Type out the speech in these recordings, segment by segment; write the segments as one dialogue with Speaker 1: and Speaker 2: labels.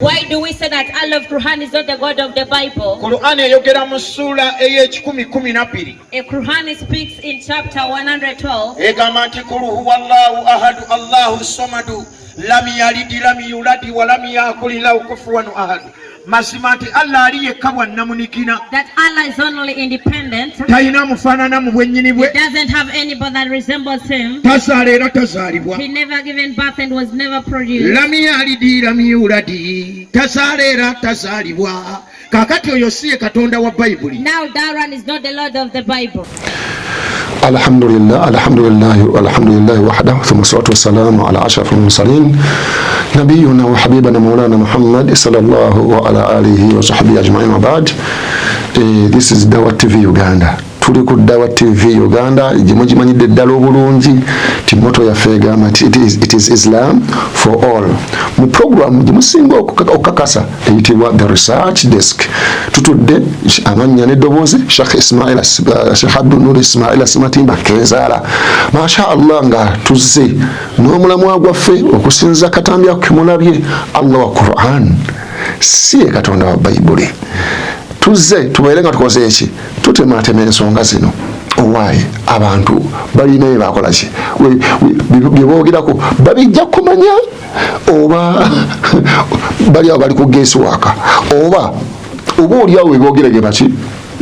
Speaker 1: Why do we say that Allah of Quran is not the God of the Bible?
Speaker 2: Qur'ani eyogera mu ssuula ey'ekikumi kumi na bbiri.
Speaker 1: A Quran speaks in chapter 112.
Speaker 2: Egamba nti kul huwa llahu ahadu allahu somadu lam yalidi lam yuladi wa lam yakuli lahu kufuwan ahadu. Mazima nti Allah ali yekka bwannamunikina.
Speaker 1: That Allah is only independent.
Speaker 2: Talina mufaanana mu bwennyini bwe.
Speaker 1: He doesn't have anybody that resembles him.
Speaker 2: Tazaala era tazaalibwa.
Speaker 1: He never given birth and was never produced.
Speaker 2: Lam yalidi lam yuladi, tazaala era tazaalibwa. Kaakati oyo si ye Katonda wa Bayibuli.
Speaker 1: Now Darren is not the Lord of the Bible.
Speaker 3: Alhamdulillah, alhamdulillah, alhamdulillah wahdahu, thumma salatu wassalamu ala ashrafil mursalin nabiyuna wa habibana maulana Muhammad sallallahu wa ala alihi wa sahbihi ajma'in wa ba'd. This is Dawa TV Uganda. Tuli ku Dawa TV Uganda gimugimanyidde ddala obulungi ti moto yaffe egamba nti it is Islam for all. Mu program gyemusinga okukakasa eyitibwa The Research Desk. Tutudde amannya n'eddoboozi Sheikh Ismail, Sheikh Abdul Nur Ismail Sematimba Kezaala. Masha Allah, nga tuzze n'omulamwa gwaffe okusinza katambi ako kemulabye, Allah wa Quran si ye Katonda wa Bayibuli. Tuzze tubeere nga tukoze eki, tutematema ensonga zino. Owaaye abantu balina bye bakola ki, bye boogerako babijja kumanya, oba bali awo bali ku guesswork, oba oli awo beboogera ge baki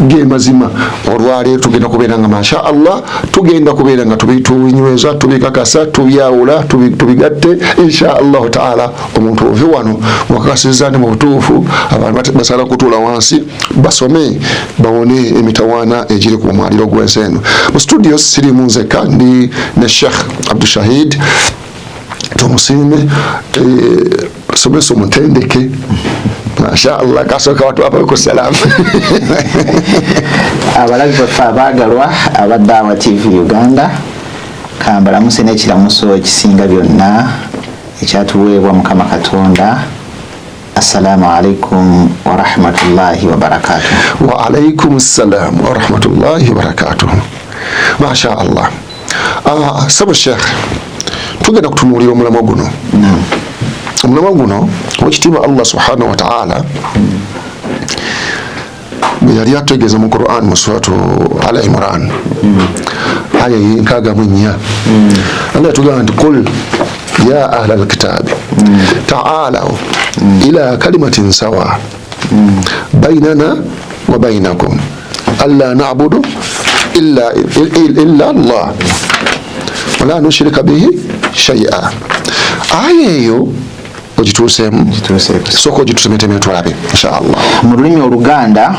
Speaker 3: ge mazima. Olwaleero tugenda kubeera nga masha Allah tugenda kubeera nga tubinyweza, tubikakasa, tubyawula, tubigatte insha allahu taala. Omuntu ove wano wakakasiza nti mu butuufu abantu basaala kutuula wansi basome bawone emitawaana egiri ku mwaliro gw'ensi eno. Mu studio sirimu nzekka, ndi ne Sheikh Abdushahid Tumusiime, somesa omutendeke. Masha Allah, kasooka watu wapaku salamu.
Speaker 4: Abalabi baffe abaagalwa aba Dawa TV Uganda, kambalamuse n'ekiramuso ekisinga byonna ekyatuweebwa Mukama Katonda. Assalamu alaikum warahmatullahi wabarakatuh.
Speaker 3: Wa alaikum salam wa rahmatullahi wa barakatuh. Masha Allah. Sabo Sheikh, tugenda kutunuulira omulamwa guno. Omulamwa guno owekitiibwa Allah subhanahu wa ta'ala bwe yali ategeeza mu Quran mu suratu Al Imran aya 64, Allah yatugamba nti qul ya ahla alkitabi ta'alaw ila kalimatin sawa bainana wa bainakum alla na'budu illa Allah wala nushrika bihi shay'a. Aya eyo ogituuseemu? Sooka ogitutemeteme tulabe inshallah.
Speaker 4: Mu lulimi Oluganda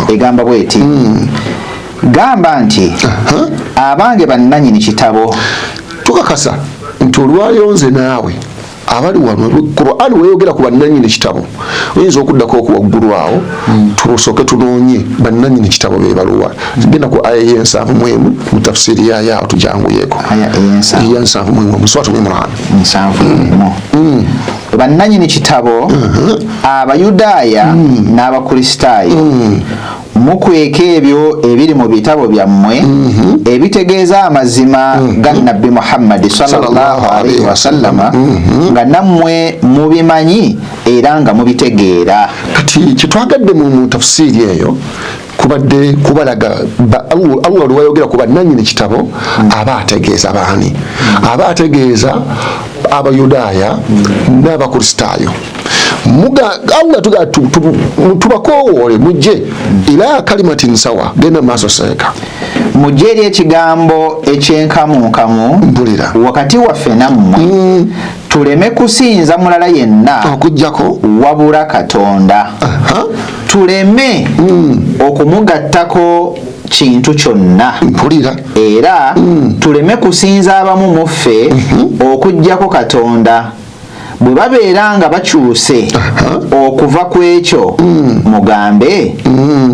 Speaker 4: egamba bweti: gamba nti abange bannanyini kitabo.
Speaker 3: Tukakasa nti olwayo nze naawe abali wano, Qur'an weyogera ku bannanyini kitabo, oyinza okuddako okuwaggulu awo, tusooke tunoonye bannanyini kitabo be baluwa. Genda ku aya y'71 mu tafsiri yayo awo tujanguyeko.
Speaker 4: Aya ey'ensanvu.
Speaker 3: Ey'71 mu suratu Imran.
Speaker 4: 71. Bannanyini kitabo, Abayudaaya n'Abakristaayo, mukweka ebyo ebiri mu bitabo byammwe ebitegeeza amazima ga Nabbi Muhammadi sallallahu alaihi wasallama, nga nammwe mubimanyi era nga mubitegeera.
Speaker 3: Kati kyetwagadde mu tafsiri eyo kubadde kubalaga Allah lwayogera ku bannanyini kitabo aba ategeeza baani? Aba ategeeza Abayudaaya n'Abakristaayo. Allah tuga tubakowoole mujje ila kalimatin sawa. Genda maaso seeka.
Speaker 4: Mujje eri ekigambo ekyenkamunkamu
Speaker 3: Mpulira.
Speaker 4: wakati waffe nammwe, tuleme kusinza mulala yenna
Speaker 3: okuggyako
Speaker 4: wabula Katonda, tuleme okumugattako kintu kyonna,
Speaker 3: Mpulira.
Speaker 4: era tuleme kusinza abamu mu ffe okuggyako Katonda. Bwe babeera nga bakyuse okuva ku ekyo, mugambe,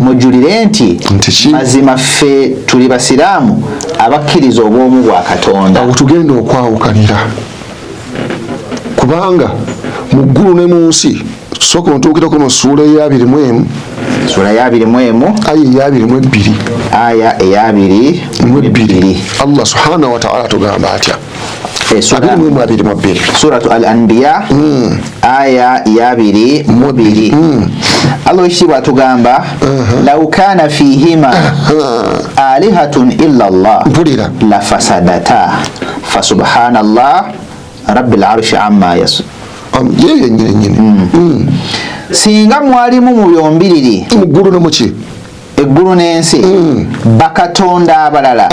Speaker 4: mujulire nti
Speaker 3: Nti ki?
Speaker 4: mazima ffe tuli basiraamu abakkiriza obwomu bwa Katonda.
Speaker 3: Awo tugenda okwawukanira, kubanga mu ggulu ne mu nsi. Sooka ontuukirako mu ssuula ey'21.
Speaker 4: Ssuula y'21.
Speaker 3: Aya ey'22.
Speaker 4: Aya ey'22.
Speaker 3: Mu ebbiri. Allah subhanahu wa ta'ala tugamba atya? 22.
Speaker 4: Suratu Al-Anbiya aya ya 22. Allah wekitiibwa atugamba law kana fihima alihatun illa Allah
Speaker 3: Mpulira.
Speaker 4: Lafasadata fasubhanallah rabbil arshi amma yasu.
Speaker 3: Ye yennyini nyini.
Speaker 4: Singa mwalimu mu byombiriri,
Speaker 3: Mu ggulu ne muki,
Speaker 4: eggulu n'ensi, bakatonda abalala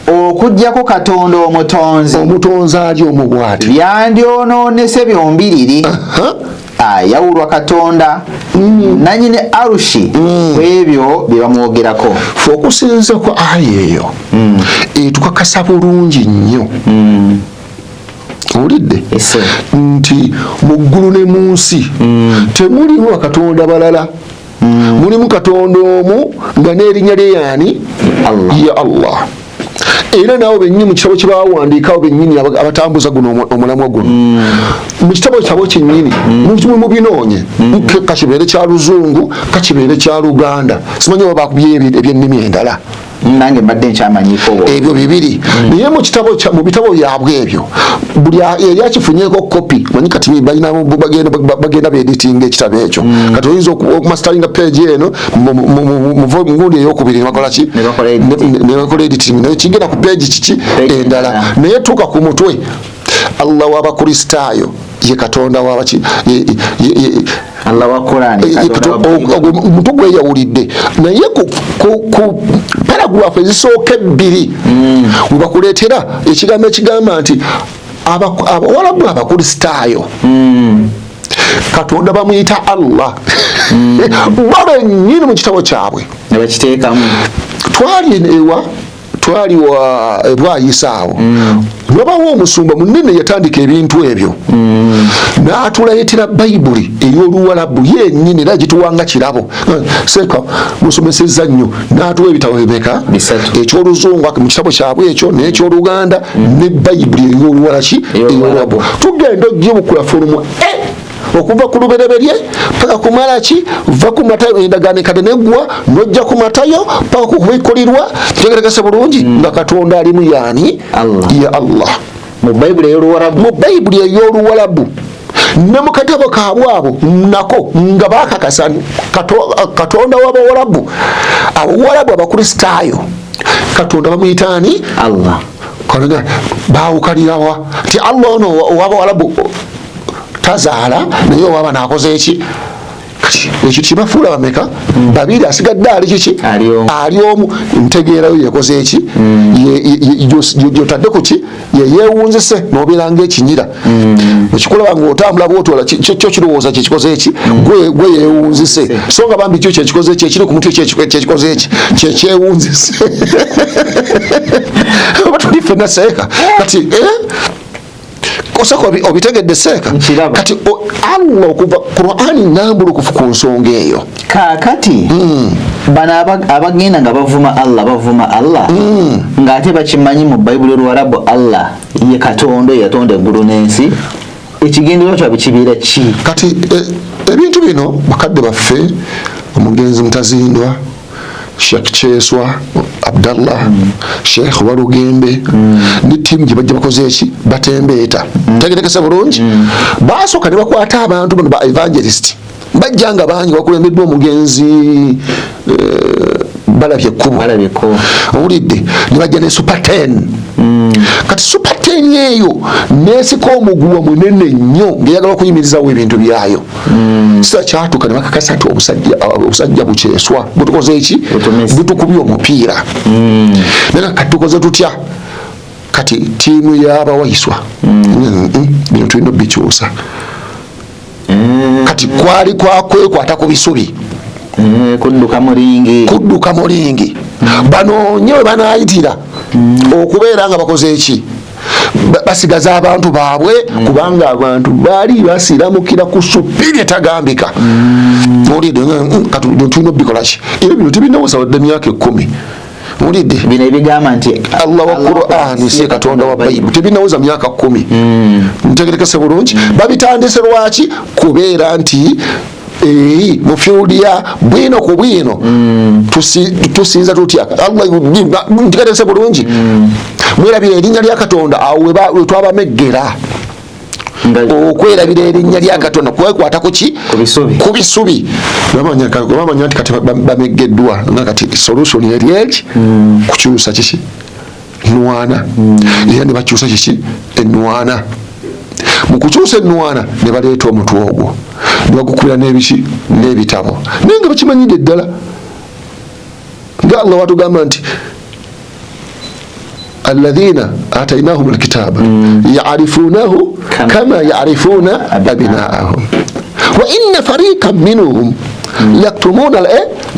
Speaker 4: okuggyako Katonda omutonzi,
Speaker 3: omutonzi ali omu bw'ati,
Speaker 4: byandyonoonese byombiriri. Ayawulwa Katonda nanyini arushi ku ebyo bye bamwogerako.
Speaker 3: Fe okusinza ku aya eyo etukakasa bulungi nnyo, owulidde,
Speaker 4: Ese.
Speaker 3: nti mu ggulu ne mu nsi temulimu bakatonda balala, mulimu Katonda omu nga n'erinnya lye yaani?
Speaker 4: Allah.
Speaker 3: Ya Allah. Era nabo bennyini mu kitabo kye bawandiikawo bennyini abatambuza guno omulamwa guno mu kitabo kyabwe kyennyini mubinoonye, kakibeere kya Luzungu, kakibeere kya Luganda, simanyi oba bakubye ebyennimi endala.
Speaker 4: Nange mbadde nkyamanyiko obwo.
Speaker 3: Ebyo bibiri, naye mu kitabo mu bitabo byabwe ebyo buli eri akifunyeeko kopi, manyi kati balina bagenda beeditinga ekitabo ekyo. Kati oyinza okumasteringa page eno mu gundi eyokubiri nebakola ki?
Speaker 4: Ne bakola editing.
Speaker 3: Ne bakola editing, naye kigenda ku page kiki?
Speaker 4: Page
Speaker 3: endala.
Speaker 4: Endala.
Speaker 3: Naye tuuka ku mutwe, Allah w'Abakristaayo ye Katonda w'abaki
Speaker 4: Allah wa Qurani, Katonda wa Bible.
Speaker 3: Omutwe gweyawulidde, naye ku paragraph ezisooka ebbiri webakuleetera ekigambo ekigamba nti Abawalabu Abakristaayo Katonda bamuyita Allah, bo bennyini mu kitabo kyabwe
Speaker 4: ne bakiteekamu.
Speaker 3: Twali ewa, twali wa Bwayisa awo, wabawo omusumba munene yatandika ebintu ebyo n'atuleetera Bayibuli ey'Oluwalabu yennyini, era gituwanga kirabo. Seeka musomesezza nnyo, n'atuwa ebitabo bimeka?
Speaker 4: Bisatu.
Speaker 3: Ekyoluzungu mu kitabo kyabwe ekyo, n'ekyoluganda, ne Bayibuli ey'oluwalaki?
Speaker 4: Ey'Oluwalabu.
Speaker 3: Ey'Oluwalabu. Tugenda ogibukula from A, okuva ku Lubereberye paka ku Malaki, va ku Matayo, endagaano enkadde neggwa nojja ku Matayo paka ku Kubikkulirwa, tegerekese bulungi nga Katonda alimu yaani?
Speaker 4: Allah.
Speaker 3: Ya Allah.
Speaker 4: Mu Bayibuli ey'Oluwarabu.
Speaker 3: Mu Bayibuli ey'Oluwalabu ne mu katabo kaabwe abo nako nga bakakasa Katonda w'Abawalabu, Abawalabu Abakristaayo, Katonda bamuyitaani?
Speaker 4: Allah.
Speaker 3: Katonda bawukanirawa nti Allah ono ow'Abawalabu tazaala, naye owaba nakoze eki? Kati ekyo kibafuula bameka? Babiri. Asigadde ali kiki?
Speaker 4: Ali omu.
Speaker 3: Ali omu. Ntegeerayo yekoze eki? Gyotadde ku ki yeyewunzise nobeera ngaekinyira ekikulaba ngaotambula bwotwala kyo kirowooza kyekikoze eki, gwe yewunzise, so nga bambi kyo kyekikoze eki ekiri ku mutwe, kyekikoze eki kyekyewunzise. Oba tuli ffenna seeka kati, eh? Osaka obitegedde seeka?
Speaker 4: Nkiraba.
Speaker 3: Kati Allah okuva Qur'ani nambulukufu ku nsonga eyo.
Speaker 4: Kaakati bano abagenda nga bavuma Allah, bavuma Allah ng'ate bakimanyi mu Bayibuli Oluwarabu Allah ye Katonda eyatonda eggulu n'ensi, ekigendererwa kyabwe kibeera ki?
Speaker 3: Kati ebintu bino bakadde baffe, omugenzi Mutazindwa, Sheikh Kyeswa Abdallah, Sheikh Walugembe ne ttiimu gye bajja bakoze eki, batembeeta. Tegerekese bulungi, basooka ne bakwata abantu bano ba evangelist, bajja nga bangi bakulembeddwa omugenzi Balabye Ekkubo.
Speaker 4: Balabye Ekkubo.
Speaker 3: Owulidde, ne bajja ne Super 10. Kati Super 10 eyo nesika omuguwa munene nnyo ng'eyagala okuyimirizawo ebintu byayo. Kisa kyatuuka ne bakakasa nti obusajja bukyeswa butukoze eki?
Speaker 4: Butumese.
Speaker 3: Butukubye omupiira. Naye kati tukoze tutya? Kati ttiimu y'abawaiswa, bino tulina obikyusa. Kati kwali kwakwekwata ku bisubi.
Speaker 4: Kudduka mulingi.
Speaker 3: Kudduka mulingi, banoonye we banayitira okubeera nga bakoze eki, basigaza abantu baabwe, kubanga abantu baali basiramukira ku supiri etagambika. Owulidde? Kati bino tulina obikolaki? Era bino tebinaweza wadde emyaka 10, owulidde?
Speaker 4: Bino ebigamba nti
Speaker 3: Allah wa Qur'ani si Katonda wa Bayibuli tebinaweza myaka 10. Ntegerekese bulungi, babitandise lwaki? Kubeera nti Eri mu field ya bwino ku bwino mm. Tusinza tutya Allah ntigatese bulungi mm. Mwerabira erinnya lya Katonda awo wetwabameggera okwerabira erinnya lya Katonda kwekwata kuki ku bisubi bamanya nti kati bameggeddwa nga kati solution eri eki mm. Kukyusa kiki nwana mm. Era ne bakyusa kiki enwana mu kukyusa ennwana ne baleeta omutwe ogwo ne bagukubira n'ebiki n'ebitabo naye nga bakimanyidde ddala nga Allah watugamba nti alladhina atainahum alkitaba mm. yarifunahu kama yarifuna abnaahum wa inna fariqan minhum mm. yaktumuna al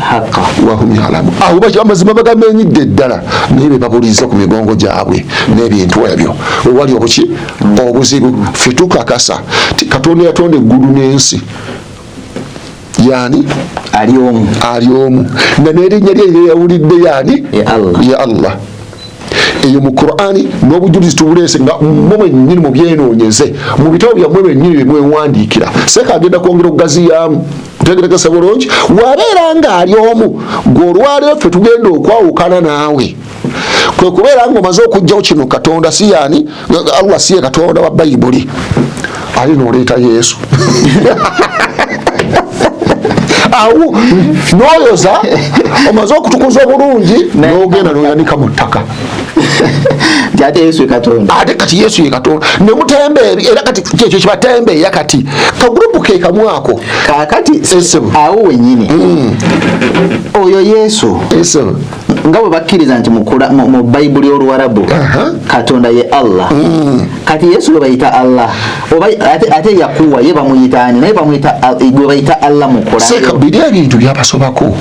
Speaker 4: haqa
Speaker 3: wahum yalamu. Awo bakyo amazima bagamenyidde ddala naye be babuliza ku migongo gyabwe n'ebintu ebyo wewali obuki mm. Obuzibu ffe tukakasa ti Katonda yatonda eggulu n'ensi yani
Speaker 4: ali omu
Speaker 3: ali omu nga n'erinnya lye lyeyawulidde yani
Speaker 4: ye
Speaker 3: Allah eyo mu Qur'ani n'obujulizi tubuleese nga mmwe mwennyini mubyenoonyeze mu bitabo byammwe bennyini bye mwewandiikira seeka agenda kwongera okugaziyaamu ntegerekesa bulungi wabeera ng'ali omu gwe olwaleero ffe tugenda okwawukana naawe kwe kubeera ng'omaze okuggyawo kino Katonda si yaani Allah si ye Katonda wa Bayibuli ali n'oleeta Yesu awo n'oyoza omaze okutukuza obulungi n'ogenda n'oyanika mu ttaka
Speaker 4: ate Yesu ye Katonda
Speaker 3: ate kati Yesu ye Katonda ne mutembeeri era kati kyekyo kibatembeeya kati kagurupu ke kamu ako
Speaker 4: kaakati awo wenyini mm. Oyo Yesu nga bwe bakkiriza nti mu Bayibuli Oluwarabu Katonda ye Allah mm. Kati Yesu gwe bayita Allah oba ate Yakuwa ye bamuyita ani naye bamuyita gwe bayita Allah mu
Speaker 3: Kurani biri ebintu byabasobako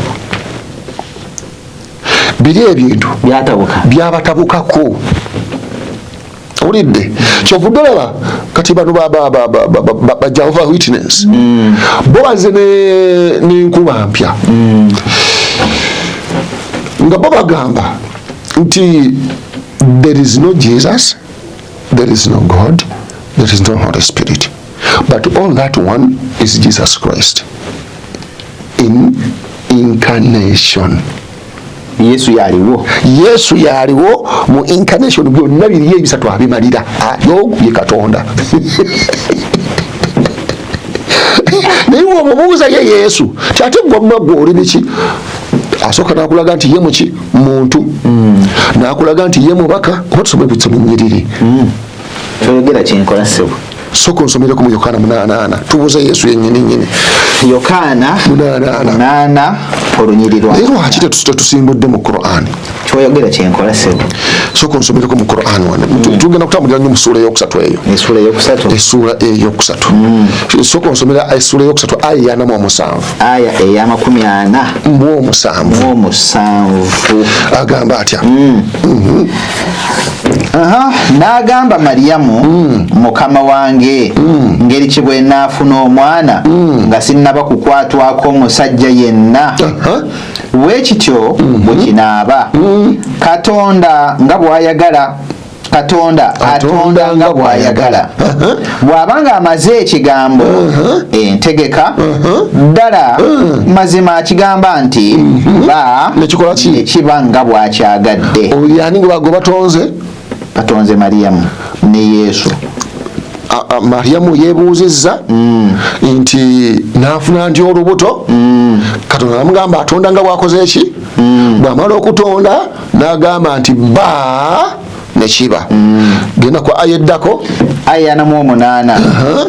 Speaker 3: biri ebintu byabatabukako owulidde kyovudde olaba kati bano ba Jehovah Witness mm. Bo bazze n'enkuba mpya mm. Nga bo bagamba nti there is no Jesus, there is no God, there is no Holy Spirit, but all that one is Jesus Christ in incarnation.
Speaker 4: Yesu yaliwo
Speaker 3: Yesu yaliwo mu incarnation byonna biriyo ebisatu abimalira ayo ye Katonda naye womubuuza ye Yesu kyate gwamma gwe oli biki asooka nakulaga nti ye muki muntu mm. Nakulaga nti ye mubaka oba tusome ebisome nyiriri mm.
Speaker 4: Toyogera kyenkola ssebo
Speaker 3: soka onsomereko mu Yokaana 8 tubuuze Yesu yennyini nyini
Speaker 4: Yokaana 8 olunyiriri
Speaker 3: naye lwaki tetusimbudde mu Qur'ani
Speaker 4: kyoyogera kyenkola ssebo
Speaker 3: soka onsomereko mu Qur'ani wano mm. Tugenda kutambulira nnyo mu ssuula eyokusatu eyo
Speaker 4: essuula eyokusatu
Speaker 3: essuula eyokusatu mm. Soka onsomera essuula eyokusatu aya eyana mu omusanvu
Speaker 4: aya eyamakumi ana
Speaker 3: mu omusanvu
Speaker 4: mu omusanvu
Speaker 3: agamba atya mm. Mm -hmm.
Speaker 4: N'agamba Mariyamu mm. Mukama wange mm. Ngeri ki bwe naafuna omwana mm. Nga sinnaba kukwatwako omusajja yenna bwe kityo mm -hmm. Bwe kinaaba mm. Katonda nga bw'ayagala Katonda atonda nga bw'ayagala bw'aba ng'amaze ekigambo entegeka ddala mazima akigamba nti mm-hmm. ba nekiba nga bw'akyagadde
Speaker 3: yani gwe batonze
Speaker 4: batonze Mariyamu ne Yesu
Speaker 3: Mariyamu yebuuzizza mm. Nti naafuna nti olubuto mm. Katonda namugamba atonda nga bw'akoze eki mm. Bw'amala okutonda n'agamba nti ba nekiba mm. Genda ku aya eddako
Speaker 4: aya 48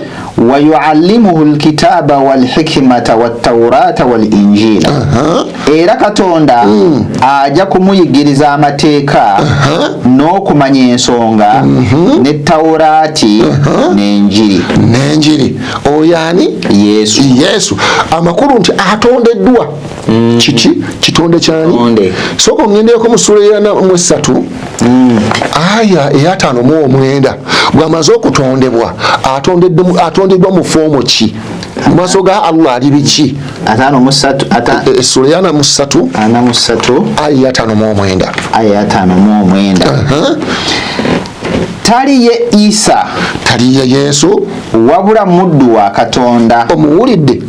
Speaker 4: wayuallimuhu lkitaba walhikimata wattaurata walinjila uh -huh. Era Katonda mm. Aja kumuyigiriza amateeka uh -huh. N'okumanya ensonga mm -hmm. Ne Taurati uh -huh. N'enjiri
Speaker 3: n'enjiri oyo ani
Speaker 4: Yesu
Speaker 3: Yesu amakulu nti atondeddwa mm. Kiki kitonde kyani sooka ongendereko mu ssuula eyana mu esatu mm. Aya eyataano mu omwenda bw'amaze okutondebwa atondeddwa mu foomu ki mu maaso ga Allah ali biki essuula eyana mu ssatu aya eyataano mu omwenda
Speaker 4: aya eyataano mu omwenda tali ye Isa
Speaker 3: tali ye Yesu
Speaker 4: wabula muddu wa Katonda
Speaker 3: omuwulidde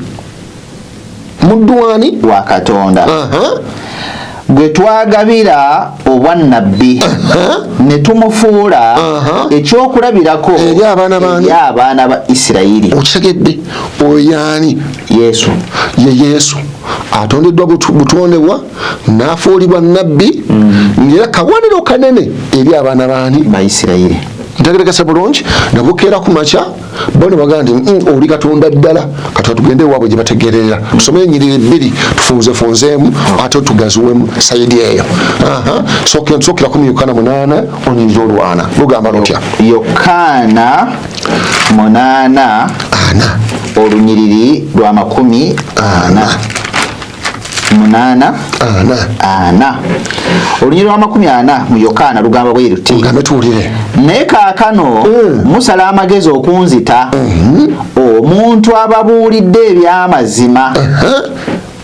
Speaker 3: Muddu wani?
Speaker 4: Wa Katonda. Gwe twagabira obwannabbi ne tumufuula ekyokulabirako
Speaker 3: eri abaana bani?
Speaker 4: Eri abaana ba Isirayiri.
Speaker 3: Okitegedde? Oyo yaani?
Speaker 4: Yesu.
Speaker 3: Ye Yesu atondeddwa butondebwa n'afuulibwa nabbi ng'era kabonero kanene eri abaana baani?
Speaker 4: Ba Isirayiri.
Speaker 3: Ntegerekese bulungi? Nabukeera ku makya bo ne bagamba nti oli Katonda ddala, kati tugende ewaabwe gye bategeerera, tusome enyiriri bbiri tufunzefunzeemu ate tugaziwemu sayidi eyo. Sookera ku Yokaana 8 olunyiriri olwana lugamba lutya?
Speaker 4: Yokaana 8
Speaker 3: 4
Speaker 4: olunyiriri lwa 40. 8
Speaker 3: 4
Speaker 4: 4. Olunyiriri lwa 40 mu Yokaana lugamba bwe luti.
Speaker 3: Lugambe tuwulire.
Speaker 4: Naye kaakano musala amagezi okunzita, omuntu ababuulidde eby'amazima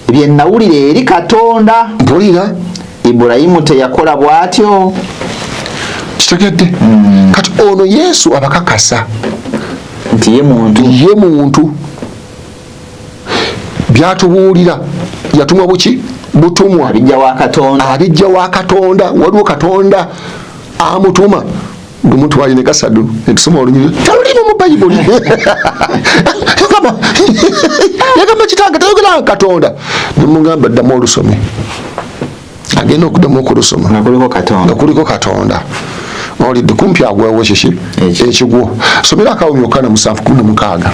Speaker 4: bye nawulira eri Katonda.
Speaker 3: Mpulira.
Speaker 4: Ibulayimu teyakola bw'atyo.
Speaker 3: Kitegedde? Kati ono Yesu abakakasa
Speaker 4: nti ye muntu.
Speaker 3: Ye muntu. Byatubuulira yatumwa buki? Butumwa.
Speaker 4: Abijja wa Katonda.
Speaker 3: Abijja wa Katonda. Waliwo Katonda amutuma. Lumu twali ne Kasadu ne tusoma olunyiriri talulimu mu Bayibuli. Yagamba kitange tayogera Katonda. Ne mugamba ddamu olusome. Agenda okuddamu okulusoma.
Speaker 4: Nga kuliko Katonda.
Speaker 3: Nga kuliko Katonda. Olidde kumpi agwewo kiki? Ekigwo. Somera akawo Yokaana 7:16.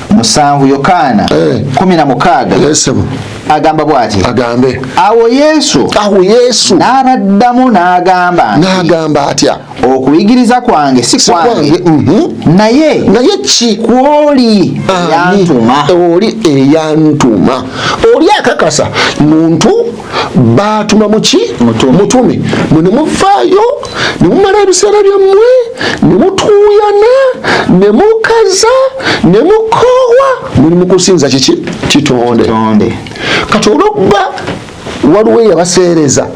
Speaker 4: 7 Yokaana 16.
Speaker 3: Yes,
Speaker 4: Agamba bw'ati.
Speaker 3: Agambe.
Speaker 4: Awo Yesu.
Speaker 3: Awo Yesu.
Speaker 4: N'abaddamu n'agamba nti.
Speaker 3: N'agamba atya?
Speaker 4: Okuyigiriza kwange si kwange. Naye.
Speaker 3: Naye ki?
Speaker 4: Kw'oli eyantuma.
Speaker 3: Oli eyantuma. Oli akakasa muntu baatuma muki? Mutume. Mwe ne muvaayo ne mumala ebiseera byammwe ne mutuuyana ne mukaza ne mukoowa muli mu kusinza kiki? Kitonde. Kati olw'okuba waliwo eyabaseereza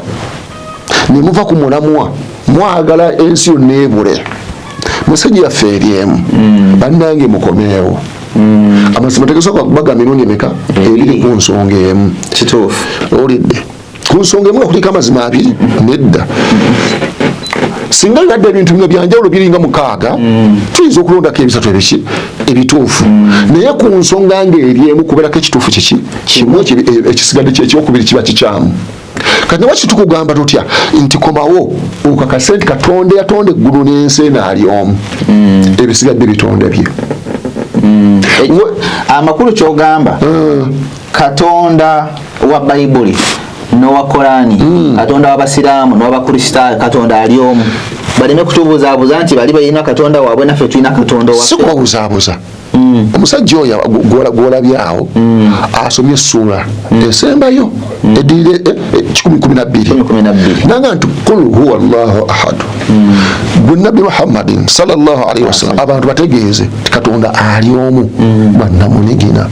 Speaker 3: ne muva ku mulamwa mwagala ensi yonna ebule. Musajja yaffe eri emu. Bannange mukomeewo. Amazima tegasooka kubaga mirundi emeka? Ebiri ku nsonga emu.
Speaker 4: Kituufu.
Speaker 3: Owulidde? Ku nsonga emu nga kuliko amazima abiri nedda. Singa bibadde ebintu bino byanjawulo biringa 6, tuyinza okulondako ebisatu ebiki ebituufu. Naye ku nsonga ng'eri emu kubeerako ekituufu kiki? Kimu ekisigadde ekyokubiri kiba kikyamu. Kati lwaki tukugamba tutya nti komawo okakase nti Katonda yatonda eggulu n'ensi eno ali omu, ebisigadde bitonde bye.
Speaker 4: Amakulu ky'ogamba, Katonda wa Bayibuli n'owa Korani, Katonda w'Abasiraamu n'ow'Abakristaayo, Katonda ali omu. Baleme kutubuuzaabuuza nti bali balina Katonda waabwe naffe tulina Katonda owaffe.
Speaker 3: Si kubabuuzaabuuza. Omusajja oyo gw'olabye awo asomye essuula esembayo eddirire 112.
Speaker 4: 112.
Speaker 3: Nanga nti qul huwa Allahu ahad. Gwe Nabbi Muhammadin sallallahu alaihi wasallam abantu bategeeze nti Katonda ali omu bwannamunigina.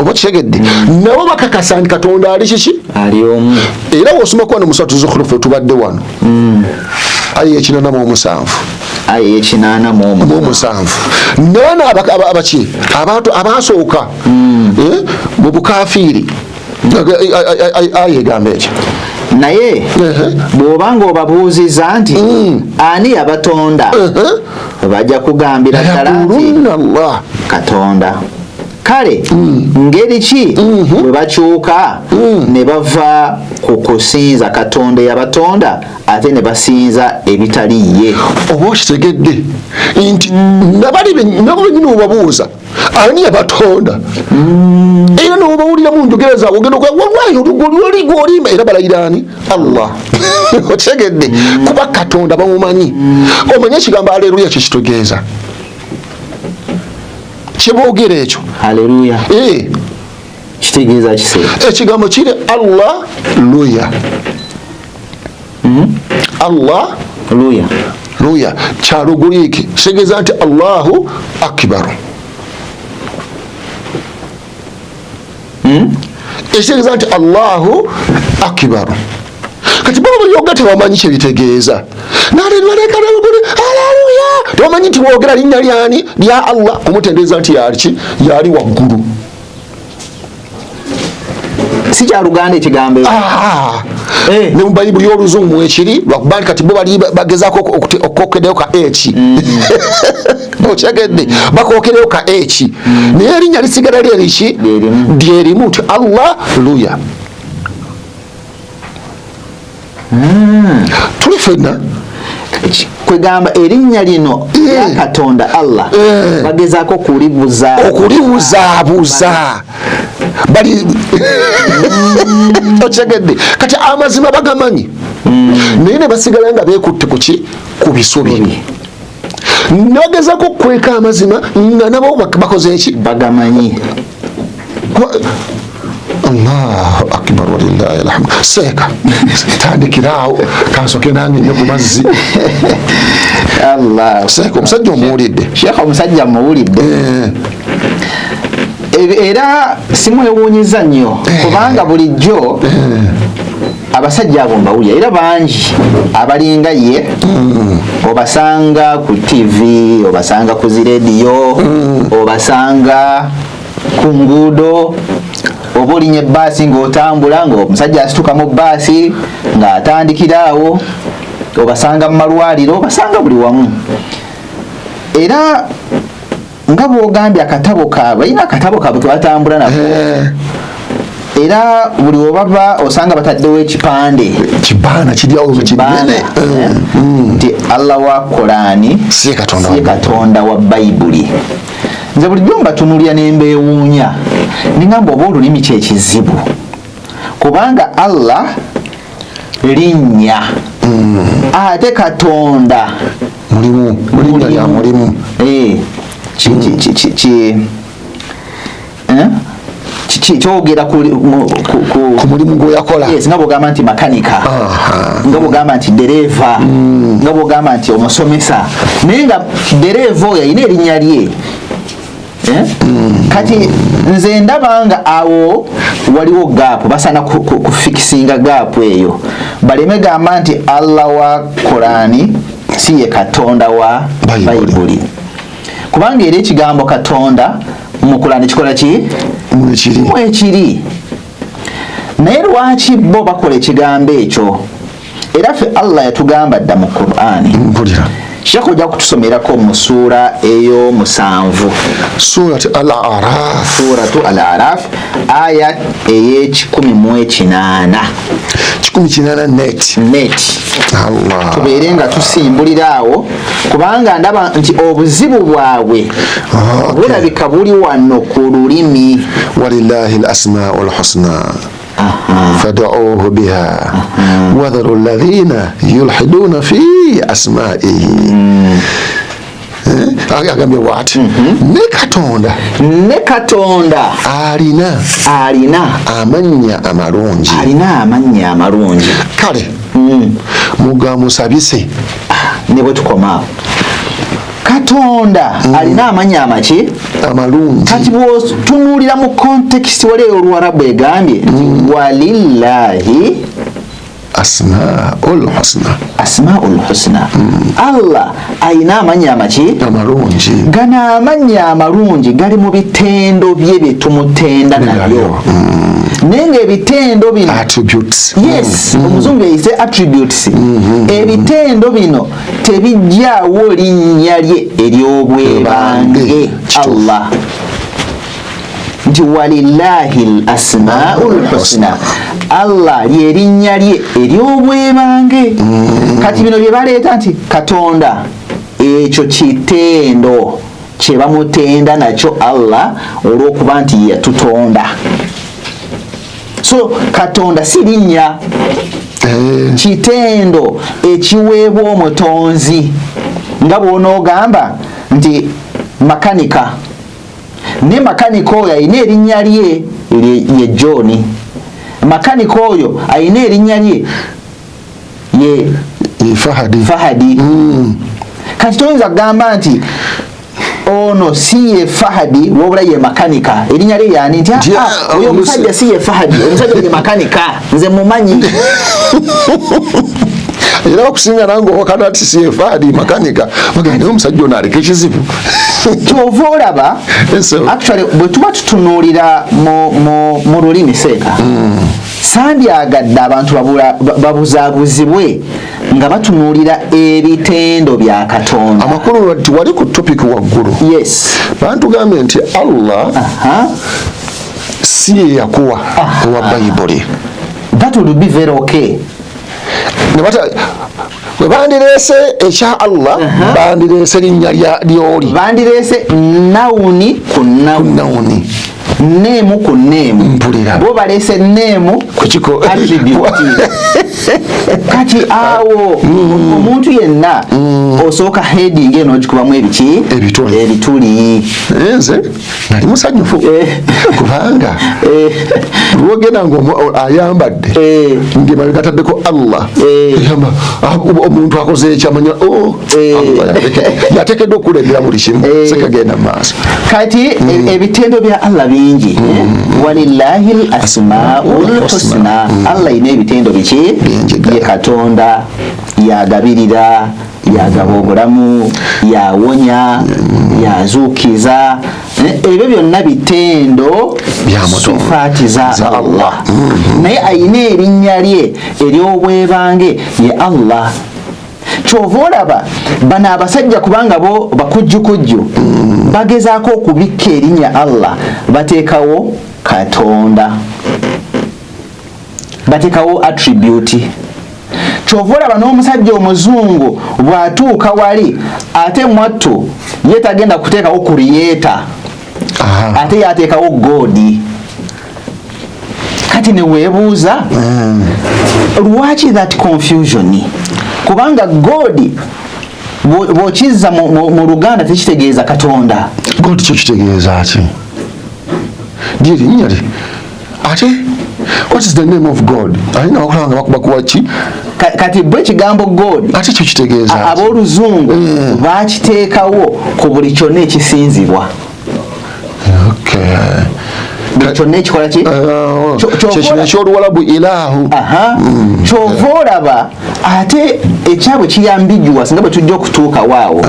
Speaker 3: Oba okitegedde? Nabo bakakasa nti Katonda ali kiki?
Speaker 4: Ali omu.
Speaker 3: Era bw'osomako wano mu Suratu Zukhruf tubadde wano. Aya 87.
Speaker 4: Aya 87.
Speaker 3: Mu. Nabano abaki? Abantu abasooka mu bukafiiri. Aya egamba ekyo.
Speaker 4: Naye bw'oba ng'obabuuzizza nti ani yabatonda, bajja kugambira ddala nti
Speaker 3: Yaqulunna Allah.
Speaker 4: Katonda. Kale ngeri ki bwe bakyuka ne bava ku kusinza Katonda eyabatonda ate ne basinza ebitali ye?
Speaker 3: Oba okitegedde nti nabali nabo bennyini obabuuza ani yabatonda, era n'obawulira mu njogera zaabwe ogenda okuba wallahi oli gw'olimba, era balayira ani? Allah. Okitegedde? Kuba Katonda bamumanyi. Omanyi ekigambo aleluya kye kitegeeza? Kyeboogera ekyo.
Speaker 4: Haleluya. Kitegeeza kiseera.
Speaker 3: Ekigambo kiri Allah luya. Allah
Speaker 4: luya.
Speaker 3: Luya kya Lugiriiki, kitegeeza nti Allahu akbar. Ekitegeeza nti Allahu akbar. Kati bo babyogera tebamanyi kyebitegeeza. Aleluya, tebamanyi nti woogera linnya lyani? Lya Allah, kumutendereza nti yaliki yali waggulu.
Speaker 4: Si kya Luganda ekigambo ekyo.
Speaker 3: Ne mu Bayibuli y'Oluzungu mwekiri, lwakuba nti kati bo bali bagezaako okukokereyo ka h. Okyegedde? Bakokereyo ka h, naye erinnya lisigala lyeriki?
Speaker 4: Lyerimu.
Speaker 3: Lyerimu nti Allah luya. Tuli fenna.
Speaker 4: Kwegamba erinnya lino lya Katonda Allah bagezaako kulibuza,
Speaker 3: okulibuzaabuza bali. Okyegedde? Kati amazima bagamanyi, naye ne basigala nga beekutte kuki? Ku bisubi. Nebagezako okukweka amazima nga nabo bakoze eki?
Speaker 4: Bagamanyi.
Speaker 3: Allahu akbar, walillahi alhamdu. Seeka, tandikiraawo kansoke nange nnyo ku mazzi.
Speaker 4: Allah.
Speaker 3: Seeka, omusajja omuwulidde?
Speaker 4: Sheekh, omusajja muwulidde. Era simwewuunyiza nnyo, kubanga bulijjo abasajja abo mbawulira, era bangi abalinga ye obasanga ku TV, obasanga ku zirediyo, obasanga ku nguudo, oba olinya ebbaasi ng'otambula, ng'omusajja asituka mu bbaasi ng'atandikira awo, obasanga mu malwaliro, obasanga buli wamu. Era nga bwogambye, akatabo kaabwe, balina akatabo kaabwe kebatambula nako. Era buli webava osanga bataddewo ekipande.
Speaker 3: Kibaana kiryawo
Speaker 4: Kibaana,
Speaker 3: kinene.
Speaker 4: nti Allah wa Korani
Speaker 3: Si ye Katonda wa
Speaker 4: si ye Katonda wa Bayibuli. Nze bulijjo mbatunulira nembeewuunya, ningamba oba olulimi kyekizibu, kubanga Allah linnya, ate Katonda
Speaker 3: Mulimu mulinnya lya mulimu.
Speaker 4: Eh, ki- ki- ki- ki- ki- eh? Kyogera
Speaker 3: ku mulimu gweyakola.
Speaker 4: Yes, nga bwogamba nti makanika, nga bwogamba nti dereeva, nga bwogamba nti omusomesa, naye nga dereeva oyo alina erinnya lye. Eh? Kati nze ndaba nga awo waliwo gap, basaana kufikisinga gap eyo, baleme gamba nti Allah wa Korani si ye Katonda wa
Speaker 3: Bayibuli.
Speaker 4: Bayibuli, kubanga era ekigambo Katonda mu Kurani kikola ki?
Speaker 3: Mwekiri.
Speaker 4: Mwekiri. Naye lwaki bo bakola ekigambo ekyo? Era ffe Allah yatugamba dda mu Qur'ani.
Speaker 3: Mpulira.
Speaker 4: Sheekh, ojja kutusomerako mu suura ey'omusanvu.
Speaker 3: Surat Al Araf.
Speaker 4: Suratu Al Araf, aya ey'e180.
Speaker 3: 180 net.
Speaker 4: Net.
Speaker 3: Allah.
Speaker 4: Tubeere nga tusimbulira awo, kubanga ndaba nti obuzibu bwabwe bulabika buli wano ku lulimi.
Speaker 3: Walillahi al asmau lhusna fad'uuhu biha wadharu alladhina yulhiduna fi asmaihi. Eh, agambye bwati ne Katonda
Speaker 4: Ne Katonda
Speaker 3: alina
Speaker 4: alina
Speaker 3: amannya amalungi.
Speaker 4: Alina amannya amalungi.
Speaker 3: Kale mugamusabise.
Speaker 4: Ne bwe tukoma awo, Katonda alina amannya amaki?
Speaker 3: Amalungi.
Speaker 4: Kati bwotunuulira mu context wali ey'Oluwarabu, egambye nti walillahi
Speaker 3: asmaul husna.
Speaker 4: Asmaul husna. Allah alina amannya amaki?
Speaker 3: Amalungi.
Speaker 4: Gano amannya amalungi gali mu bitendo bye bye tumutenda nabyo, naye ngaebitendo bino
Speaker 3: attributes.
Speaker 4: Yes, omuzungu yayise attributes. Ebitendo bino tebijjaawo linnya lye ery'obwebange Allah, nti walillahi l asmau lhusna, Allah lyerinnya lye ery'obwebange. Kati bino bye baleeta nti Katonda, ekyo kitendo kye bamutenda nakyo Allah olw'okuba nti yatutonda. So Katonda si linnya, kitendo ekiweebwa omutonzi, nga bw'onoogamba nti makanika, ne makanika oyo alina erinnya lye, ye John. Makanika oyo alina erinnya lye, ye
Speaker 3: Ye Fahadi.
Speaker 4: Fahadi. Kati toyinza kugamba nti Ono si ye Fahadi, wabula ye makanika. Erinnya lye yaani nti oyo omusajja si ye Fahadi, omusajja ye makanika, nze mumanyi.
Speaker 3: Era bakusinga nange owakana nti si ye Fahadi, makanika, bagamba naye omusajja ono aleka ekizibu.
Speaker 4: Kyova olaba actually bwe tuba tutunuulira mu lulimi seeka, sandyagadde abantu babuzaabuzibwe nga batunuulira ebitendo bya Katonda.
Speaker 3: Amakulu nti wali ku topic waggulu.
Speaker 4: Yes.
Speaker 3: Bantugambye nti Allah si ye yakuwa owa Bayibuli.
Speaker 4: That would be very okay.
Speaker 3: Bwe bandireese ekya Allah, bandireese linnya lyoli,
Speaker 4: bandireese nawuni ku
Speaker 3: nawuni,
Speaker 4: name ku name.
Speaker 3: Mpulira.
Speaker 4: Bo baleese name
Speaker 3: kukiko
Speaker 4: attribute. Kati awo omuntu yenna osooka heading eno ogikubamu ebiki?
Speaker 3: Ebituli.
Speaker 4: Ebituli.
Speaker 3: Nze nali musanyufu kubanga lwogenda nga ayambadde ng'emabega ataddeko Allah, egamba omuntu akoze ekyamanya, oh, Allah yateekeddwa okukulembera buli kimu, sekagenda mu maaso.
Speaker 4: Kati ebitendo bya Allah bingi. Walillahi l asmaul husna. Allah ina ebitendo biki?
Speaker 3: Bingi ddala.
Speaker 4: Ye Katonda yagabirira, yagaba obulamu, yawonya, yazuukiza. Ebyo byonna bitendo,
Speaker 3: Bya Mutonda.
Speaker 4: sifaati za
Speaker 3: Za
Speaker 4: Allah.
Speaker 3: Allah.
Speaker 4: Naye ayina erinnya lye ery'obwebange ye Allah. Kyova olaba bano abasajja, kubanga bo bakujjukujju, bagezaako okubikka erinnya Allah, bateekawo Katonda, bateekawo attribute. Kyova olaba n'omusajja omuzungu bw'atuuka wali ate mwattu ye tagenda kuteekawo creator, ate yateekawo God. Kati neweebuuza lwaki that confusion, kubanga God bw'okizza mu Luganda tekitegeeza Katonda.
Speaker 3: God kyo kitegeeza ki? Lye erinnya lye. Ate what is the name of God? Alina wakulaba nga bakubakuwa ki?
Speaker 4: Kati bwe ekigambo God
Speaker 3: Ate kyo kitegeeza ki?
Speaker 4: Ab'oluzungu bakiteekawo ku buli kyonna ekisinzibwa, buli kyonna ekikola ki?
Speaker 3: Kyekino ekyoluwalabu ilahu.
Speaker 4: Aha. Kyova olaba ate ekyabwe kiyambijuwa, singa bwe tujja okutuukawo awo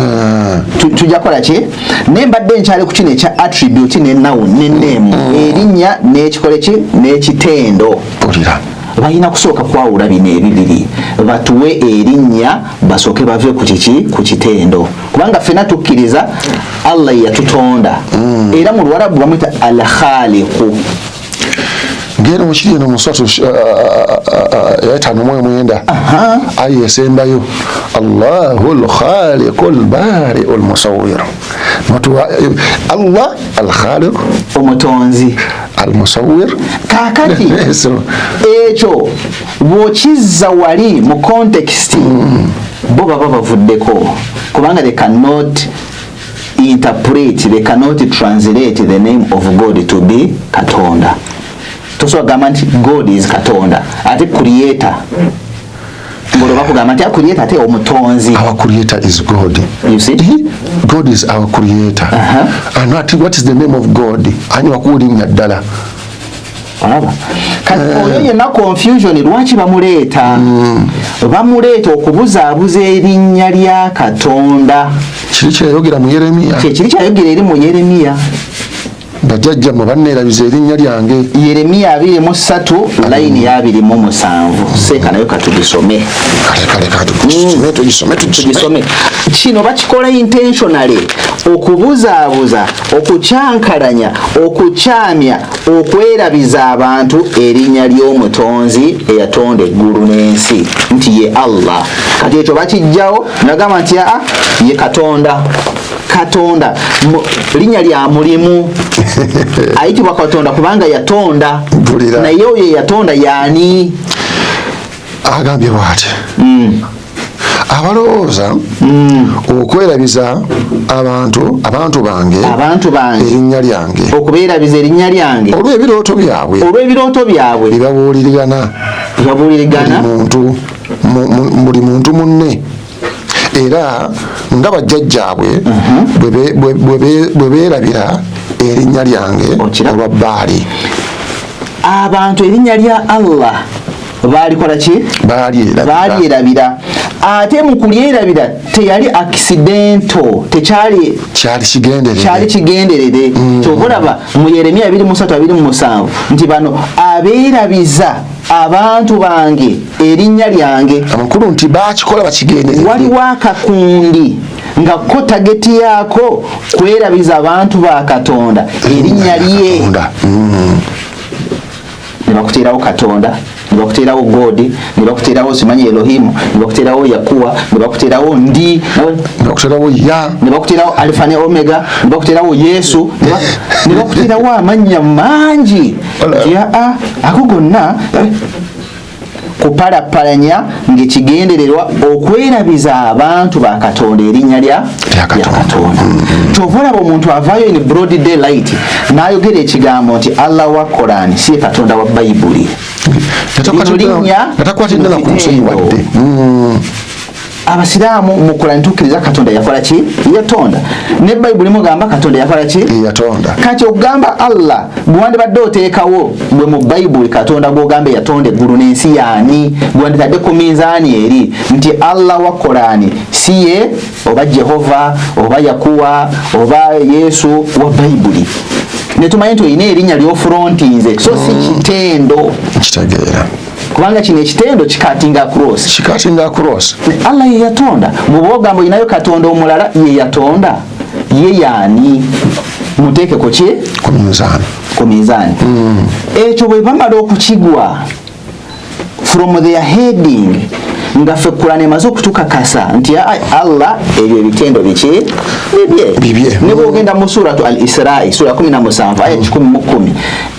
Speaker 4: tujja kukola ki, naye mbadde nkyali ku kino ekya attribute ne noun ne name, erinnya n'ekikole ki n'ekitendo.
Speaker 3: Mpulira.
Speaker 4: Balina kusooka kwawula bino ebibiri, batuwe erinnya, basooke bave ku kiki, ku kitendo, kubanga ffena tukkiriza Allah ye yatutonda. Era mu Luwarabu bamwita Al Khaliqu.
Speaker 3: Ngeno mukiri eno mu suratu 59 aya esembayo, Allahu lkhaliqu lbariu lmusawir. Allah Alkhaliq,
Speaker 4: omutonzi,
Speaker 3: Almusawir.
Speaker 4: Kaakati ekyo bw'okizza wali mu context, bo baba bavuddeko, kubanga they cannot interpret, they cannot translate the name of God to be Katonda. Tosobola kugamba nti God is Katonda ate creator, ngolwo bakugamba nti creator ate omutonzi.
Speaker 3: Our creator is God.
Speaker 4: You see?
Speaker 3: God is our creator. And what is the name of God? Ani wakuwa linnya ddala?
Speaker 4: Olaba kati oyo yenna confusion lwaki bamuleeta? Bamuleeta okubuzaabuza erinnya lya Katonda.
Speaker 3: Kiri kyeyayogera mu Yeremiya.
Speaker 4: Kyekiri kyayogera eri mu Yeremiya.
Speaker 3: Bajjajjammwe banneerabiza erinnya lyange.
Speaker 4: Yeremiya 23 layini ya 27, seeka nayo katugisome.
Speaker 3: Kale kale, katugisome, tugisome, tugisome.
Speaker 4: Tugisome. Kino bakikola intentionally okubuzaabuza, okukyankalanya, okukyamya, okwerabiza abantu erinnya ly'omutonzi eyatonda eggulu n'ensi nti ye Allah. Kati ekyo bakijjawo nagamba nti aa, ye Katonda. Katonda linnya lya mulimu, ayitibwa Katonda kubanga yatonda.
Speaker 3: Mpulira.
Speaker 4: Naye oyo eyatonda yaani?
Speaker 3: Agambye bw'ati: abalowooza okwerabiza abantu bange,
Speaker 4: abantu bange,
Speaker 3: erinnya lyange,
Speaker 4: okubeerabiza erinnya lyange,
Speaker 3: olw'ebirooto byabwe,
Speaker 4: olw'ebirooto byabwe,
Speaker 3: ebibabuulirigana,
Speaker 4: bibabuulirigana,
Speaker 3: buli muntu munne. Era nga bajjajjaabwe bwe beerabira erinnya lyange olwa Baali.
Speaker 4: Abantu erinnya lya Allah baalikola ki? Baalyerabira. Ate mu kulyerabira teyali accidental, tekyali
Speaker 3: kyali
Speaker 4: kigenderere. Kyova olaba mu Yeremiya 23:27 nti bano abeerabiza abantu bange erinnya lyange.
Speaker 3: Amakulu nti bakikola bakigenderere.
Speaker 4: Waliwo akakundi nga ko tageti yaako kwerabiza abantu ba Katonda erinnya lye. Ne bakuteerawo Katonda, ne bakuteerawo God, ne bakuteerawo simanyi Elohimu, ne bakuteerawo Yakuwa, ne bakuteerawo Ndi,
Speaker 3: ne bakuteerawo Ya,
Speaker 4: ne bakuteerawo Alpha ne Omega, ne bakuteerawo Yesu, ne bakuteerawo amannya mangi. Nti aa ako gonna kupalapalanya ng'ekigendererwa okwerabiza abantu ba Katonda erinnya lya Katonda. Kyova olaba omuntu avaayo in broad daylight n'ayogera ekigambo nti Allah wa Korani si ye Katonda wa Bayibuli. Abasiraamu mu Korani tukkiriza Katonda yakola ki? Yatonda. Ne Bayibuli mugamba Katonda yakola ki?
Speaker 3: Yatonda.
Speaker 4: Kati okugamba Allah bwandibadde oteekawo gwe mu Bayibuli Katonda gw'ogamba yatonda eggulu n'ensi yaani, gwanditadde ku minzaani eri nti Allah wa Korani si ye oba Jehova oba Yakuwa oba Yesu wa Bayibuli. Ne tumanye nti olina erinnya ly'ofrontinze, so si kitendo.
Speaker 3: Kitegeera.
Speaker 4: Kubanga kino ekitendo kikatinga cross.
Speaker 3: Kikatinga cross.
Speaker 4: Allah ye yatonda. Bw'oba ogamba olinayo Katonda omulala ye yatonda, ye yaani? Muteeke ku ki?
Speaker 3: Ku minzaani.
Speaker 4: Ku minzaani. Ekyo bwe bamala okukigwa from their heading nga ffe Kurani emaze okutukakasa nti Allah ebyo ebitendo biki? Bibye. Ne bw'ogenda mu suratu Al-Isra'i sura 17 aya 110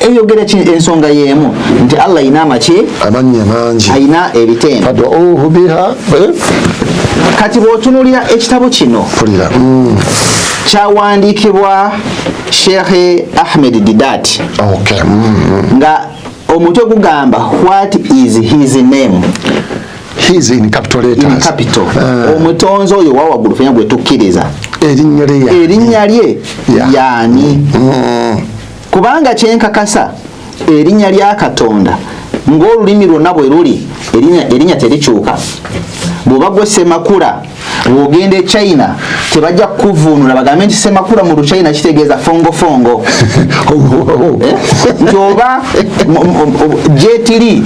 Speaker 4: eyogera ensonga y'emu nti Allah ayina amaki?
Speaker 3: Amannya mangi.
Speaker 4: Ayina ebitendo.
Speaker 3: Fad'uuhu biha.
Speaker 4: Kati bw'otunuulira ekitabo kino kyawandiikibwa Sheikh Ahmed Didat.
Speaker 3: Okay.
Speaker 4: Nga omutwe gugamba what is his name?
Speaker 3: His in capital letters.
Speaker 4: In capital. Omutonzi oyo wa waggulu fenya gwe tukkiriza.
Speaker 3: Erinnya
Speaker 4: lye yaani. Kubanga kyenkakasa erinnya lya Katonda ng'olulimi lwonna bwe luli erinnya terikyuka. Bw'oba gwe Ssemakula bw'ogenda e China tebajja kukuvuunula bagambe nti Ssemakula mu Luchina kitegeeza fongo fongo. Nti oba Jet Li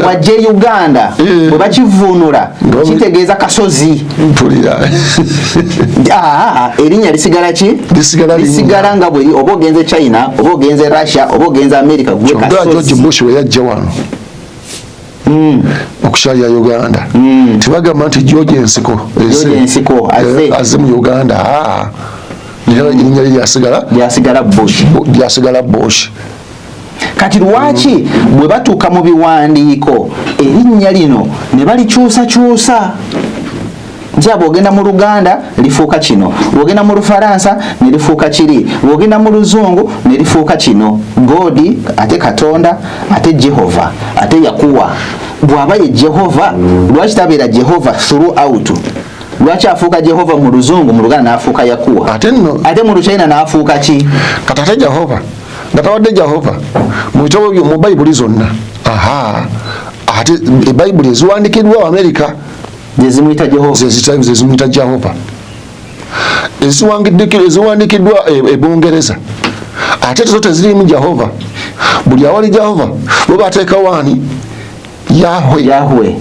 Speaker 4: wajje Uganda bwe bakivuunula kitegeeza kasozi. Erinnya lisigala ki? Lisigala nga bwe oba ogenze China oba ogenze Russia oba ogenze America gwe kasozi.
Speaker 3: George Bush we yajja wano okukyalira Uganda tebagamba nti George Ensiko azze mu Uganda. Erinnya lye lyasigala Bush.
Speaker 4: Kati lwaki bwe batuuka mu biwandiiko erinnya lino ne balikyusakyusa? Nti bw'ogenda mu Luganda lifuuka kino, bw'ogenda mu Lufaransa ne lifuuka kiri, bw'ogenda mu Luzungu ne lifuuka kino. God ate Katonda ate Jehova ate Yakuwa. Bw'aba ye Jehova lwaki tabeera Jehova throughout? Lwaki afuuka Jehova mu Luzungu, mu Luganda n'afuuka Yakuwa, ate mu Luchina n'afuuka ki?
Speaker 3: Kati ate Jehova nga tawadde Jehova mu bitabo byo mu Bayibuli zonna. Ate Bayibuli eziwandiikiddwa Amerika
Speaker 4: zezimuyita Jehova,
Speaker 3: zezimuyita Jehova, eziwandiikiddwa e Bungereza ate zo tezirimu Jehova. Buli awali Jehova bo bateekawo ani? Yahwe.
Speaker 4: Yahwe.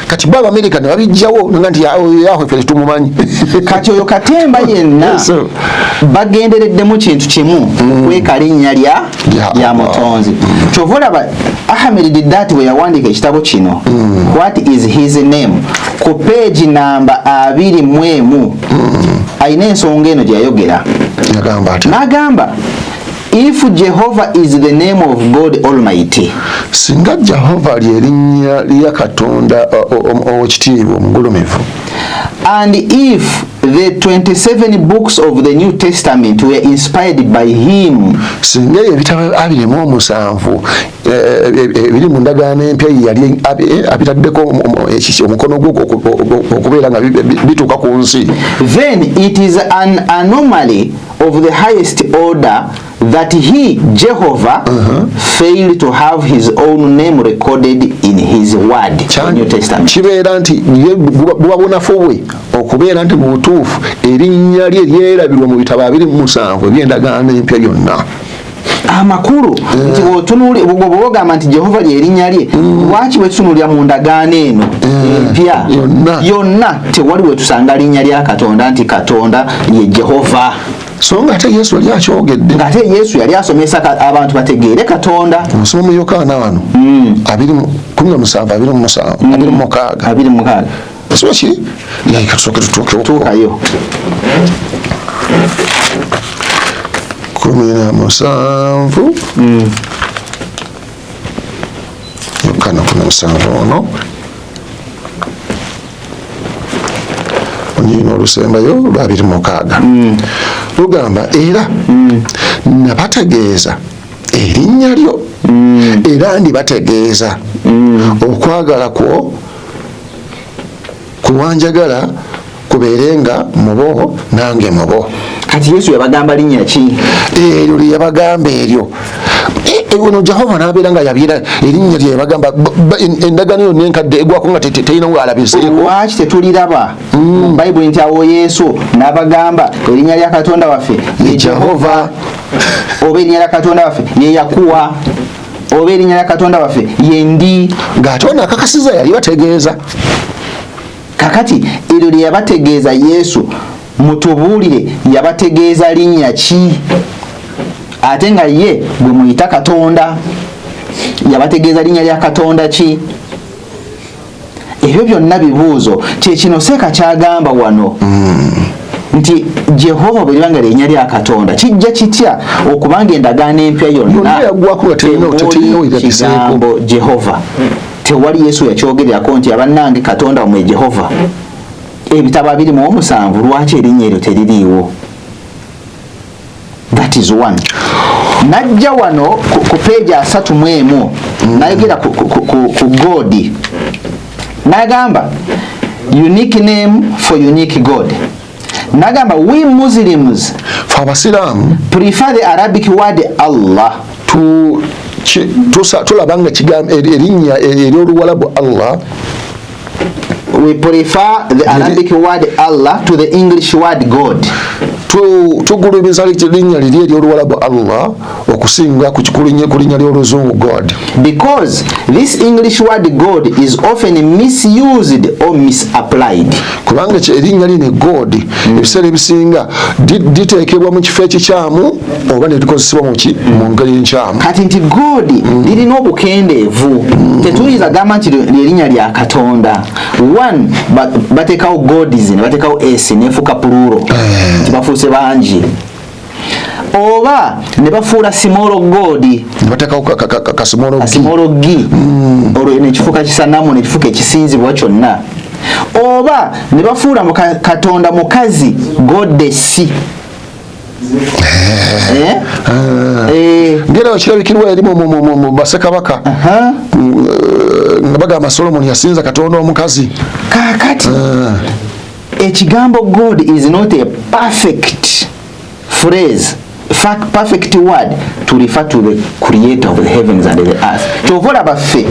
Speaker 3: Kati baba Amerika ne babijjawo nga nti Yahwe ffe tumumanyi.
Speaker 4: Kati oyo katemba yenna bagendereddemu kintu kimu, kweka linnya lya mutonzi. Kyova olaba Ahmed Didat bwe yawandiika ekitabo kino What is his name, ku peegi namba 21 alina ensonga eno gye yayogera. N'agamba If Jehovah is the name of God Almighty,
Speaker 3: singa Jehova lyerinnya lya Katonda owekitiibwa omugulumivu,
Speaker 4: and if the 27 books of the New Testament were inspired by him,
Speaker 3: singa ebitabo 27 ebiri mu ndagaano empya yali abitaddeko omukono gwe okubeera nga bituuka ku nsi,
Speaker 4: then it is an anomaly of the highest order that he, Jehovah, failed to have his own name recorded in his word, the New Testament.
Speaker 3: Kibeera nti buba bunafu bwe okubeera nti mu butuufu erinnya lye lyerabirwa mu bitabo 27 eby'endagaano empya byonna.
Speaker 4: Amakulu nti bw'oba ogamba nti Jehova lyerinnya lye, lwaki bwe tutunuulira mu ndagaano eno empya yonna tewali we tusanga linnya lya Katonda nti Katonda ye Jehova?
Speaker 3: So nga ate Yesu yali akyogedde,
Speaker 4: ng'ate Yesu yali asomesa abantu bategeere Katonda.
Speaker 3: Omusoma mu Yokaana wano 17 27 26 so ki tusooke tutuukewo
Speaker 4: tuukayo
Speaker 3: 17 Yokaana 17 ono onyina olusembayo lwa 26 lugamba era nabategeeza erinnya lyo era ndibategeeza okwagala kwo kuwanjagala kubeerenga mubo nange mubo.
Speaker 4: Kati Yesu yabagamba linnya ki?
Speaker 3: Eryo lye yabagamba eryo. Ono Jehova n'abeera nga yabyera erinnya lye yabagamba, endagaano yonna enkadde egwako nga terina w'alabiseeko.
Speaker 4: Lwaki tetuliraba mu Bayibuli nti awo Yesu n'abagamba erinnya lya Katonda waffe ye Jehova, oba erinnya lya Katonda waffe ye Yakuwa, oba erinnya lya Katonda waffe ye Ndi?
Speaker 3: Ng'ate ono akakasiza yali bategeeza.
Speaker 4: Kakati eryo lye yabategeeza Yesu, mutubuulire yabategeeza linnya ki? Ate nga ye gwe muyita Katonda, yabategeeza linnya lya Katonda ki? Ebyo byonna bibuuzo. Kyekino Seeka kyagamba wano nti Jehova bwe libanga linnya lya Katonda, kijja kitya okubanga endagaano empya yonna kigambo Jehova? Tewali Yesu yakyogererako nti abannange Katonda wamwe Jehova. Ebitabo 27 lwaki erinnya eryo teririiwo? That is one. Najja wano ku page 31 nayogera ku God, nagamba unique name for unique God. Nagamba we Muslims,
Speaker 3: fe abasiraamu,
Speaker 4: prefer the Arabic word Allah.
Speaker 3: Tulaba nga erinnya ery'oluwalabu Allah.
Speaker 4: We prefer the Arabic word Allah to the English word God.
Speaker 3: Tugulumiza linnya liri ery'oluwalabu Allah okusinga ku linnya ly'oluzungu God.
Speaker 4: Because this English word God is often misused or misapplied.
Speaker 3: Kubanga erinnya lino God ebiseera ebisinga liteekebwa mu kifo ekikyamu oba ne likozesebwa mu ngeri enkyamu.
Speaker 4: Kati nti God lirina obukendeevu, tetuyinza gamba nti lyerinnya lya Katonda. One, bateekawo gods ne bateekawo s nefuuka plural nti bafuuse bangi, oba ne bafuula small god
Speaker 3: ne bateekawo
Speaker 4: ka small g, olwo nekifuuka kisanamu, nekifuuka ekisinzibwa kyonna, oba ne bafuula Katonda mukazi, goddess.
Speaker 3: Ngera kirabikirwa eri mu bassekabaka nga bagamba Solomon yasinza Katonda omukazi.
Speaker 4: Kaakati ekigambo God is not a perfect phrase, perfect word to refer to the creator of the heavens and the earth. Kyova olaba ffe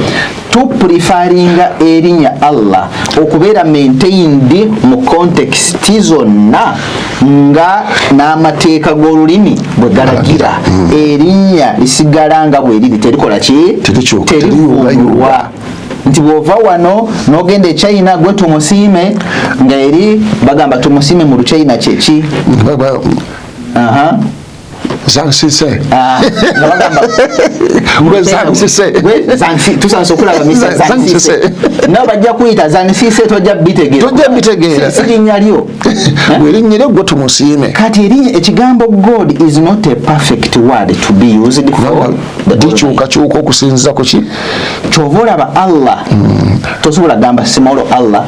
Speaker 4: tupreferringa erinnya Allah okubeera maintained mu context zonna nga n'amateeka g'olulimi bwe galagira. Erinnya lisigala nga bwe riri, terikola ki?
Speaker 3: Terikyuka,
Speaker 4: Terivundulwa. Nti bw'ova wano n'ogenda e China, gwe tumusiime, nga eri bagamba tumusiime mu Luchina kyeki?
Speaker 3: Zansise.
Speaker 4: Ah, nga bagamba
Speaker 3: Gwe Zansise.
Speaker 4: Gwe tusanise okulaba Mr.
Speaker 3: Zansise.
Speaker 4: Zansise. Nabo bajja kuyita Zansise, tojja bitegeera.
Speaker 3: Tojja bitegeera.
Speaker 4: Si linnya lyo.
Speaker 3: Bwerinnya lyo gwe tumusiime.
Speaker 4: Kati erinnya, ekigambo God is not a perfect word to be used for
Speaker 3: Kubanga
Speaker 4: the Almighty.
Speaker 3: likyukakyuka okusinziza ku ki?
Speaker 4: Kyova olaba Allah, tosobola gamba small Allah,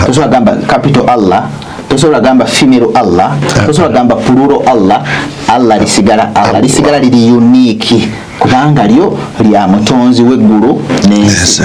Speaker 4: tosobola gamba capital Allah, tosobola gamba female Allah, tosobola gamba plural Allah. Allah lisigala Allah, lisigala liri unique kubanga lyo lya mutonzi w'eggulu n'ensi.